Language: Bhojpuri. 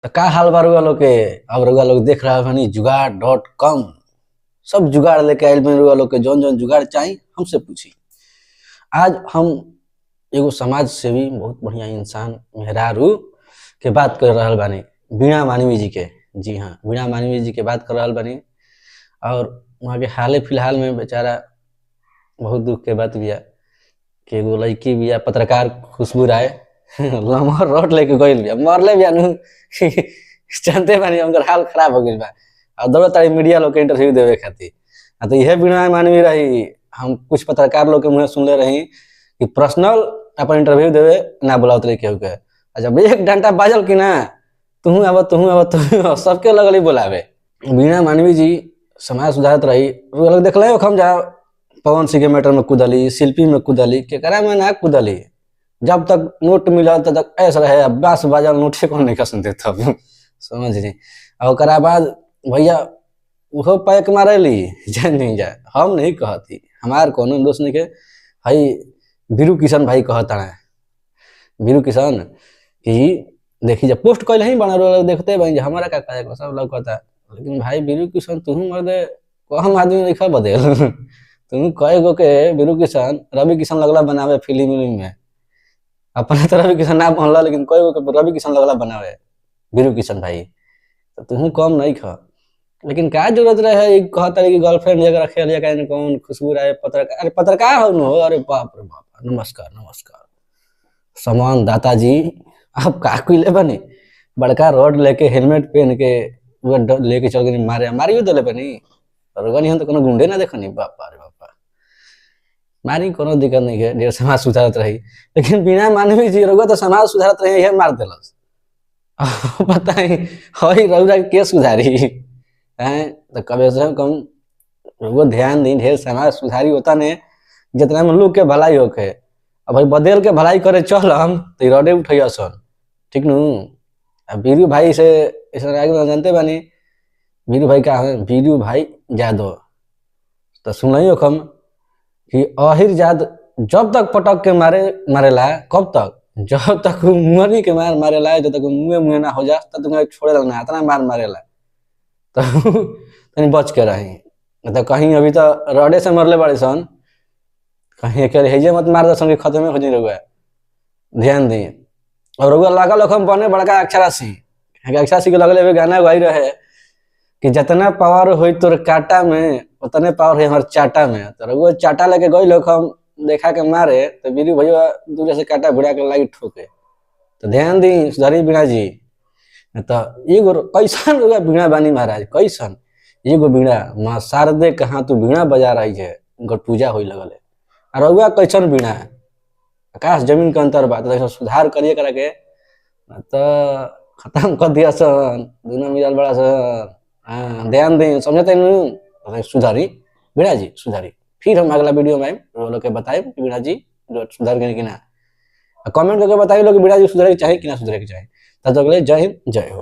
त का हाल बा रउआ लोग के। अब रउआ लोग देख रहल बानी jugaad.com। सब जुगाड़ लेके आइल बानी रउआ लोग के, जौन जौन जुगाड़ चाही हमसे पूछी। आज हम एगो समाज सेवी बहुत बढ़िया इंसान मेहरारू के बात कर रहल बानी, वीणा मानवी जी के। जी हाँ, वीणा मानवी जी के बात कर रहल बानी। और वहाँ के हाले फिलहाल में बेचारा बहुत दुख के बात बिया कि एगो लड़की बिया पत्रकार खुशबू राय लमहर रोड लेके गइल बिया, मरले बिया नु जानते बानी उनकर हाल खराब हो गइल बा। और दौड़त तारी मीडिया लोग के इंटरव्यू देवे खातिर। आ तो इहे वीणा मानवी रही, हम कुछ पत्रकार लोग के मुँहे सुनले रही कि पर्सनल अपन इंटरव्यू देवे ना बुलावत रही केहू के। आ जब एक डंटा बाजल कि ना तुहू आब तुहू आब तुहू आब, सबके लगली बुलावे। वीणा मानवी जी समाज सुधारत रही। लोग देखले हम जा पवन सिंह के मैटर में कूदली, शिल्पी में कूदली, केकरा में ना कूदली। जब तक नोट मिलल तब तक ऐसा रहे, अब बाँस बाजल नोटे को नहीं सुनते तब समझ ली। और ओकरा बाद भैया उहो पैक मारेली जान नहीं जाए, हम नहीं कहती, हमार कोनो दोस्त नहीं के हई बीरू किशन भाई कहता है, बीरू किशन कि देखी जब पोस्ट कैल ही बना लोग देखते भाई हमारा का कहे सब लोग कहता। लेकिन भाई बीरू किशन तुहू मर्दे कम आदमी नहीं बदल तुम कई गो के बीरू किशन रवि किशन लगला बनावे फिल्म उलिम में, अपने तो रवि किशन ना बनला लेकिन कई गो के रवि किशन लगला बनावे बीरू किशन भाई, तो तुहू कम नहीं ख। लेकिन का जरूरत रहे कहता कि गर्लफ्रेंड जगह रखे लिया का कौन खुशबू राय पत्रकार, अरे पत्रकार हो न हो, अरे बाप रे बाप, नमस्कार नमस्कार सामान दाता जी, आप का ले बनी बड़का रोड लेके हेलमेट पहन के लेके चल गई मारे मारियो दिले बनी रोगनी हम तो कोनो गुंडे ना देखनी, बापा रे बापा मारी कोनो दिक्कत नहीं है, ढेर समाज सुधारत रही। लेकिन बिना मानवी जी रउआ तो समाज सुधारत रही है मार दिलस पता ही हई रउरा के सुधारी हैं। तो कभी से कम रउआ ध्यान दी, ढेर समाज सुधारी होता ने जितना में लोग के भलाई होके। अब भाई बदल के भलाई करे चल हम तो रोडे उठैया सन ठीक नु। अब बीरू भाई से ऐसा आगे जानते बानी बीरू भाई का है, बीरू भाई यादव तो सुनई हम कि अहिर जाद जब तक पटक के मारे मारेला, कब तक, जब तक मुहनी के मार मारेला, जब तक मुँहे मुँहे ना हो जा तब तक छोड़ेला ना, इतना मार मारेला तो तनी बच के रही। तो कहीं अभी तो रडे से मरले बड़े सन, कहीं अकेले हेजे मत मार दसन कि खत्म हो जाए रउआ, ध्यान दी। और रउआ लागल हम बने बड़का अक्षरा सिंह, अक्षरा सिंह के लगल एगो गाना गाई रहे कि जितना पावर होई तोर काटा में उतने पावर है हमार चाटा में। तो रउआ चाटा लेके गई लोग हम देखा के मारे तो बीरू भैया दूर से काटा भिड़ा के लागी ठोके। तो ध्यान दी सुधारी वीणा जी। तो एगो कैसन रउआ वीणा बानी महाराज, कैसन एगो वीणा माँ शारदे कहाँ तू वीणा बजा रही है, उनकर पूजा होई लगल है। और रउआ कैसन वीणा, आकाश जमीन के अंतर बा। तो सुधार करिए करा के तो खत्म कर दिया सन, दोनों मिलल बड़ा सन। हाँ ध्यान दें, समझते नहीं सुधारी वीणा जी सुधारी। फिर हम अगला वीडियो में लोग के बताए कि वीणा जी सुधार गए कि ना, कमेंट करके बताइए लोग वीणा जी सुधारे के चाहे कि ना सुधारे के चाहे। तब तक के लिए जय हिंद जय हो।